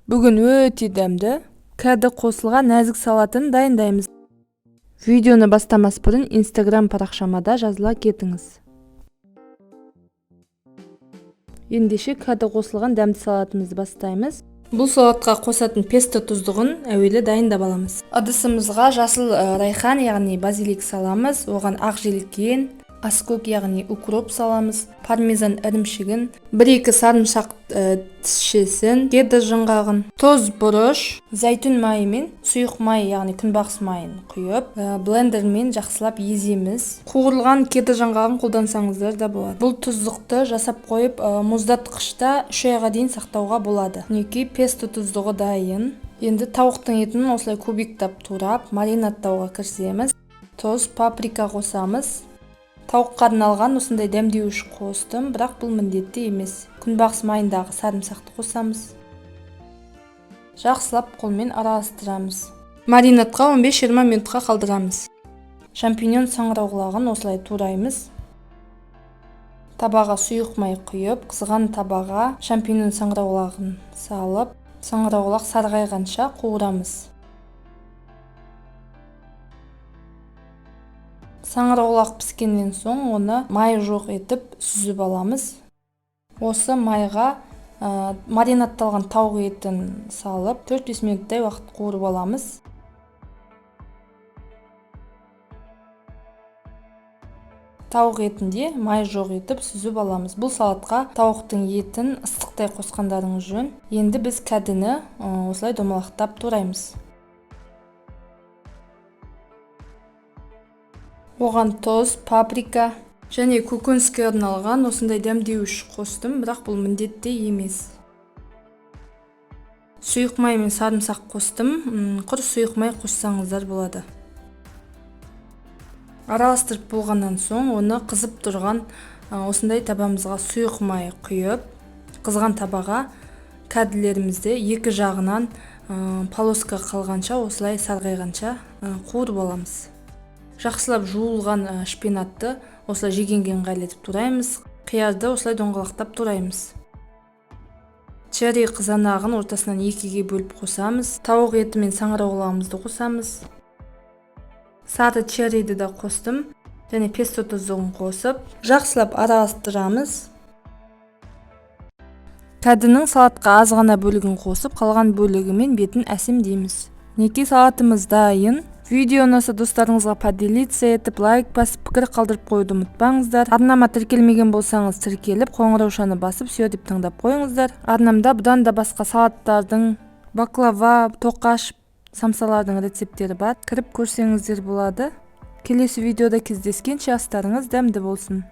Бүгін өте дәмді кәді қосылған нәзік салатын дайындаймыз. Видеоны бастамас бұрын Instagram парақшама да жазыла кетіңіз. Ендеше кәді қосылған дәмді салатымызды бастаймыз. Бұл салатқа қосатын песто тұздығын әуелі дайындап аламыз. Ыдысымызға жасыл райхан, яғни базилик саламыз, оған ақ желкен, аскөк, яғни укроп саламыз, пармезан ірімшігін, 1-2 сарымсақ тісшесін, кедр жаңғағын, тұз, бұрыш, зәйтүн майы мен сұйық май, яғни күнбағыс майын құйып, блендермен жақсылап еземіз. Қуырылған кедр жаңғағын қолдансаңыздар да болады. Бұл тұздықты жасап қойып, мұздатқышта 3 айға дейін сақтауға болады. Мінекей, песто тұздығы дайын. Енді тауықтың етін осылай кубиктап турап, маринадтауға кірісеміз. Тұз, паприка қосамыз. Тауыққа арналған осындай дәмдеуіш қостым, бірақ бұл міндетті емес. Күнбағыс майындағы сарымсақты қосамыз. Жақсылап қолмен араластырамыз. Маринадқа 15-20 минутқа қалдырамыз. Шампиньон саңырауқұлағын осылай тураймыз. Табаға сұйық май құйып, қызған табаға шампиньон саңырауқұлағын салып, саңырауқұлақ сарғайғанша қуырамыз. Саңырауқұлақ піскеннен соң оны май жоқ етіп сүзіп аламыз. Осы майға маринадталған тауық етін салып, 4-5 минуттай уақыт қуырып аламыз. Тауық етінде май жоқ етіп сүзіп аламыз. Бұл салатқа тауықтың етін ыстықтай қосқандарыңыз жөн. Енді біз кәдіні осылай домалақтап тураймыз. Оған тұз, паприка және көкөніске арналған осындай дәмдеуіш қостым, бірақ бұл міндетті емес. Сұйық май мен сарымсақ қостым, құр сұйық май қоссаңыздар болады. Араластырып болғаннан соң оны қызып тұрған осындай табамызға сұйық май құйып, қызған табаға кәділерімізді екі жағынан полоска қалғанша, осылай сарғайғанша қуырып аламыз. Жақсылап жуылған шпинатты осылай жегенге ыңғайлы етіп тураймыз. Қиярды осылай доңғалақтап тураймыз. Черри қызанағын ортасынан екіге бөліп қосамыз. Тауық еті мен саңырауқұлағымызды қосамыз. Сары черриді де қостым және песто тұздығын қосып, жақсылап араластырамыз. Кәдінің салатқа аз ғана бөлігін қосып, қалған бөлігімен бетін әсемдейміз. Мінекей, салатымыз дайын. Видео ұнаса достарыңызға поделиться етіп, лайк басып, пікір қалдырып қоюды ұмытпаңыздар. Арнама тіркелмеген болсаңыз тіркеліп, қоңыраушаны басып, все деп таңдап қойыңыздар. Арнамда бұдан да басқа салаттардың, баклава, тоқаш, самсалардың рецепттері бар. Кіріп көрсеңіздер болады. Келесі видеода кездескенше астарыңыз дәмді болсын.